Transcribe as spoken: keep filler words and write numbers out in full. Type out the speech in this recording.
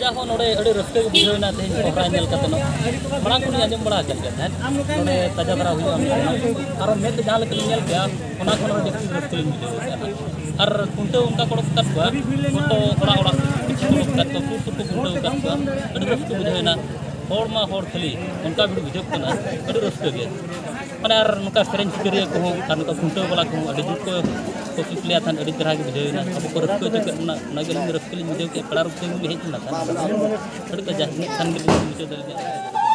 ᱡᱟᱦᱳ, ᱱᱚᱰᱮ ᱟᱹᱰᱤ ᱨᱟᱹᱥᱠᱟᱹ ᱜᱮ ᱵᱩᱡᱷᱟᱹᱣ ᱮᱱᱟ ᱛᱮᱦᱮᱧ ᱥᱚᱦᱨᱟᱭ ᱧᱮᱞ ᱠᱟᱛᱮ ᱦᱚᱸ᱾ ᱢᱟᱲᱟᱝ ᱠᱷᱚᱱᱤᱧ ᱟᱸᱡᱚᱢ ᱵᱟᱲᱟ ᱟᱠᱟᱫ ᱜᱮᱭᱟ ᱛᱟᱦᱮᱸᱫ, ᱱᱚᱰᱮ ᱛᱟᱡᱟ ᱫᱷᱟᱨᱟ ᱦᱩᱭᱩᱜᱼᱟ ᱢᱮᱱᱛᱮ᱾ ᱟᱨᱚ ᱢᱮᱫ ᱛᱮ ᱡᱟᱦᱟᱸ ᱞᱮᱠᱟᱞᱤᱧ ᱧᱮᱞ ᱠᱮᱜᱼᱟ, ᱚᱱᱟ ᱠᱷᱚᱱ ᱦᱚᱸ ᱡᱟᱹᱥᱛᱤ ᱨᱟᱹᱥᱠᱟᱹ ᱞᱤᱧ ᱵᱩᱡᱷᱟᱹᱣ ᱠᱮᱜᱼᱟ᱾ ᱟᱨ ᱠᱷᱩᱱᱴᱟᱹᱣ ᱚᱱᱠᱟ ᱠᱚ ᱚᱰᱚᱠ ᱟᱠᱟᱫ ᱠᱚᱣᱟ, ᱡᱚᱛᱚ ᱚᱲᱟᱜ ᱚᱲᱟᱜ ᱠᱚ ᱚᱰᱚᱠ ᱟᱠᱟᱫ ᱠᱚᱣᱟ, ᱥᱩᱨ ᱥᱩᱨ ᱠᱚ ᱠᱷᱩᱱᱴᱟᱹᱣ ᱟᱠᱟᱫ ᱠᱚᱣᱟ᱾ ᱟᱹᱰᱤ ᱨᱟᱹᱥᱠᱟᱹ ᱵᱩᱡᱷᱟᱹᱣ ᱮᱱᱟ᱾ ᱦᱚᱲ ᱢᱟ ᱦᱚᱲ ᱠᱷᱟᱹᱞᱤ, ᱚᱱᱠᱟ ᱵᱷᱤᱲ ᱵᱩᱡᱷᱟᱹᱜ ᱠᱟᱱᱟ, ᱟᱹᱰᱤ ᱨᱟᱹᱥᱠᱟᱹ ᱜᱮ᱾ ᱢᱟᱱᱮ ᱟᱨ ᱱᱚᱝᱠᱟ ᱥᱮᱨᱮᱧ ᱥᱤᱠᱟᱹᱨᱤᱭᱟᱹ ᱠᱚᱦᱚᱸ ᱟᱨ ᱱᱚᱝᱠᱟ ᱠᱷᱩᱱᱴᱟᱹᱣ ᱵᱟᱞᱟ ᱠᱚᱦᱚᱸ ᱟᱹᱰᱤ ᱡᱳᱨ ᱠᱚ ᱠᱩᱥᱤ ᱞᱮᱭᱟ ᱛᱟᱦᱮᱸᱫ, ᱟᱹᱰᱤ ᱪᱮᱦᱨᱟ ᱜᱮ ᱵᱩᱡᱷᱟᱹᱣ ᱮᱱᱟ᱾ ᱟᱵᱚ ᱠᱚ ᱨᱟᱹᱥᱠᱟᱹ ᱦᱚᱪᱚ ᱠᱮᱫ ᱵᱚᱱᱟ, ᱚᱱᱟ ᱜᱮ ᱟᱹᱞᱤᱧ ᱫᱚ ᱨᱟᱹᱥᱠᱟᱹ ᱞᱤᱧ ᱵᱩᱡᱷᱟᱹᱣ ᱠᱮᱫᱼᱟ᱾ ᱯᱮᱲᱟ ᱨᱩᱯ ᱛᱮ ᱦᱮᱡ ᱞᱮᱱᱟ ᱛᱟᱦᱮᱸᱫ, ᱟᱹᱰᱤ ᱠᱟᱡᱟᱠ ᱤᱱᱟᱹᱜ ᱠᱷᱟᱱ ᱜᱮᱞᱤᱧ ᱢᱩᱪᱟᱹᱫ ᱫᱟᱲᱮᱭᱟᱜᱼᱟ᱾